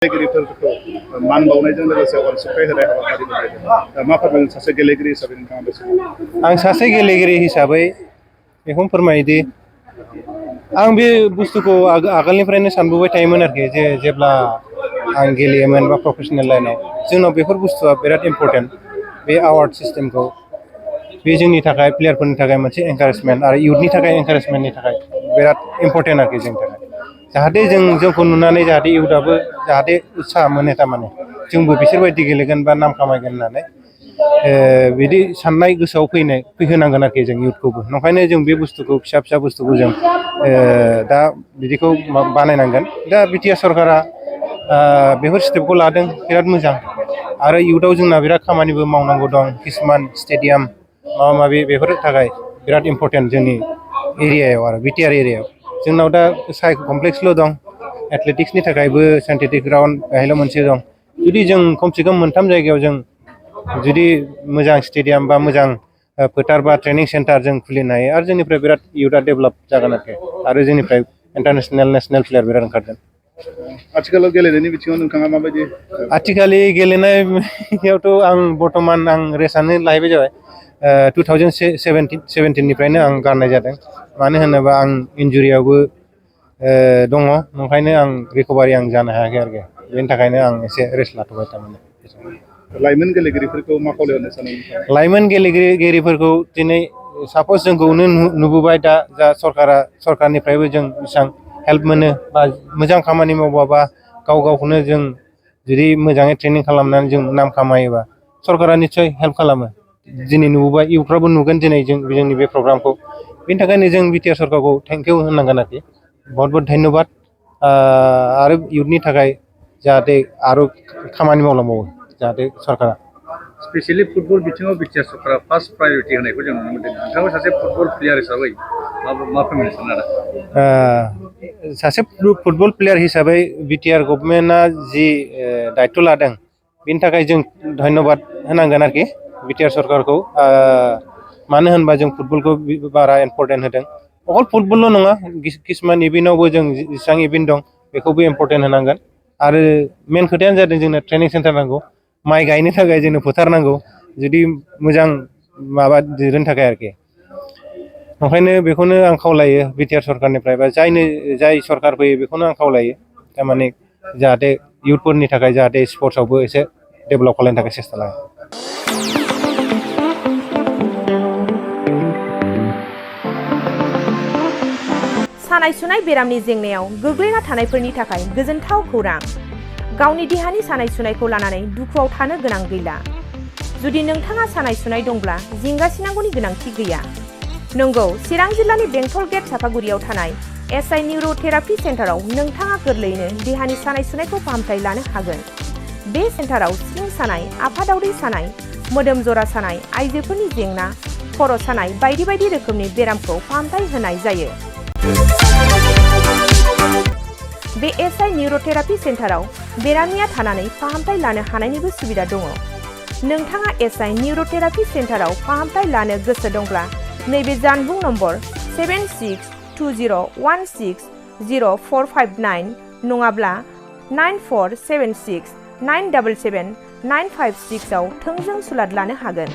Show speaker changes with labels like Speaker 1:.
Speaker 1: गेलेगिरिफोरखौ मान बावनायजों लोगोसे अनसुंथाइ होनाय हाबाफारि लादों। मा फोरमायगोन सासे गेलेगिरि हिसाबै नोंथाङा बेसे?
Speaker 2: आं सासे गेलेगिरि हिसाबै बेखौनो फोरमायोदि आं बे बुस्थुखौ आगोलनिफ्रायनो सानबोबाय थायोमोन आरोखि जेब्ला आं गेलेयोमोन बा प्रफेसनेल लाइनाव जोंनाव बेफोर बुस्थुआ बिराद इम्पर्टेन्ट। बे एवार्ड सिस्टेमखौ बे जोंनि थाखाय प्लेयारफोरनि थाखाय मोनसे एनकारेजमेन्ट आरो इयुथनि थाखाय एनकारेजमेन्टनि थाखाय बिराद इम्पर्टेन्ट आरोखि जोंनि थाखाय। जाहाथे जोंखौ नुनानै जाहाथे इयुथआबो जाहाथे उत्साह मोनो थारमाने जोंबो बिसोरबायदि गेलेगोन बा नाम खामायगोन होननानै बिदि साननाय गोसोआव फैहोनांगोन आरोखि जों इयुथखौबो। नंखायनो जों बे बुस्थुखौ फिसा बुस्थुखौ जों दा बिदिखौ बानायनांगोन। दा बिटिआर सरकारा बेफोर स्टेपखौ लादों बिराद मोजां आरो इयुथआव जोंना बिराद खामानिबो मावनांगौ दं। किसुमान स्टेडियाम माबा माबि बेफोरनि थाखाय बिराद इम्पर्टेन्ट जोंनि एरियायाव आरो बिटिआर एरियायाव। जोंनाव दा साइ कमप्लेक्सल' दं। एथलेटिक्सनि थाखायबो साइन्टिफिक ग्राउन्ड बेहायल' मोनसे दं। जुदि जों खमसे खम मोनथाम जायगायाव जों जुदि मोजां स्टेडियाम बा मोजां फोथार बा ट्रेनिं सेन्टार जों खुलिनो हायो आरो जोंनिफ्राय बिराद इयुथआ डेभेलप जागोन आरो जोंनिफ्राय इन्टारनेसनेल नेसनेल प्लेयार बिराद ओंखारगोन।
Speaker 1: आथिखालाव गेलेनायनि बिथिङाव नोंथाङा माबायदि?
Speaker 2: आथिखालि गेलेनायावथ' आं बर्थमान आं रेस्टआनो लाहैबाय जाबाय। 2017निफ्रायनो आं गारनाय जादों। मानो होनोबा आं इन्जुरियावबो दङ। ओंखायनो आं रिकभारि आं जानो हायाखै आरोखि। बेनि थाखायनो आं एसे रेस्ट लाथ'बाय थारमाने।
Speaker 1: लाइमोन गेलेगिरिफोरखौ मा खावलायहरनो सानो?
Speaker 2: लाइमोन गेलेगिरिफोरखौ दिनै साप'ज जोंखौनो नुबोबाय दा जा सरकारनिफ्रायबो जों बेसेबां हेल्प मोनो बा मोजां खामानि मावबाबा गावखौनो जों जुदि मोजाङै ट्रेनिं खालामनानै जों नाम खामायोबा सरकारा निस्सय हेल्प खालामो। दिनै नुबोबाय इयुथफ्राबो नुगोन दिनै जोंनि बे प्रग्रामखौ। बेनि थाखायनो जों बिटिआर सरकारखौ थेंकिउ होनांगोन आरोखि। बहुत धन्यबाद आरो इयुथनि थाखाय जाहाथे आरो खामानि मावलांबावो जाहाथे सरकारा।
Speaker 1: स्पेसियेलि फुटबल बिथिङाव बिटिआर सरकारा फार्स्ट प्रायरिटि होनायखौ जों नुनो मोनदों। नोंथाङा सासे फुटबल प्लेयार हिसाबै मा फोरमायनो सानो आरो?
Speaker 2: सासे फुटबल प्लेयार हिसाबै बिटिआर गभर्नमेन्टआ जि दायथ' लादों बेनि थाखाय जों धन्यबाद होनांगोन आरोखि बिटिआर सरकारखौ। मानो होनबा जों फुटबलखौ बारा इम्पर्टेन्ट होदों। अकल फुटबलल' नङा, किसुमान इभेन्टआवबो जों जेसेबां इभेन्ट दं बेखौबो इम्पर्टेन्ट होनांगोन। आरो मेन खोथायानो जादों जोंनो ट्रेनिं सेन्टार नांगौ। माइ गायनो थाखाय जोंनो फोथार नांगौ जुदि मोजां माबा दिरुननो थाखाय आरोखि। ओंखायनो बेखौनो आं खावलायो बिटिआर सरकारनिफ्राय बा जाय सरकार फैयो बेखौनो आं खावलायो थारमाने जाहाथे इयुथफोरनि थाखाय जाहाथे स्पर्ट्सआवबो एसे डेभेलप खालामनो थाखाय सेस्था लायो।
Speaker 3: सानाय सुनाय बेरामनि जेंनायाव गोग्लैना थानायफोरनि थाखाय गोजोनथाव खौरां। गावनि देहानि सानाय सुनायखौ लानानै दुखुआव थानो गोनां गैला। जुदि नोंथाङा सानाय सुनाय दंब्ला जिंगासिनांगौनि गोनांथि गैया। नंगौ, चिरां जिल्लानि बेंटल गेट सापागुरियाव थानाय एसआइ निउर'थेरापि सेन्टाराव नोंथाङा गोरलैयैनो देहानि सानाय सुनायखौ फाहामथाय लानो हागोन। बे सेन्टाराव सिं सानाय, आफादावदै सानाय, मोदोम जरा सानाय, आइजोफोरनि जेंना, खर' सानाय बायदि रोखोमनि बेरामखौ फाहामथाय होनाय जायो। बे एसआइ निउर'थेरापि सेन्टाराव बेरामिया थानानै फाहामथाय लानो हानायनिबो सुबिदा दङ। नोंथाङा एसआइ निउर'थेरापि सेन्टाराव फाहामथाय लानो गोसो दंब्ला नैबे जानबुं नम्बर 7620160459 नङाब्ला 9476977956 आव थोंजों सुलाद लानो हागोन।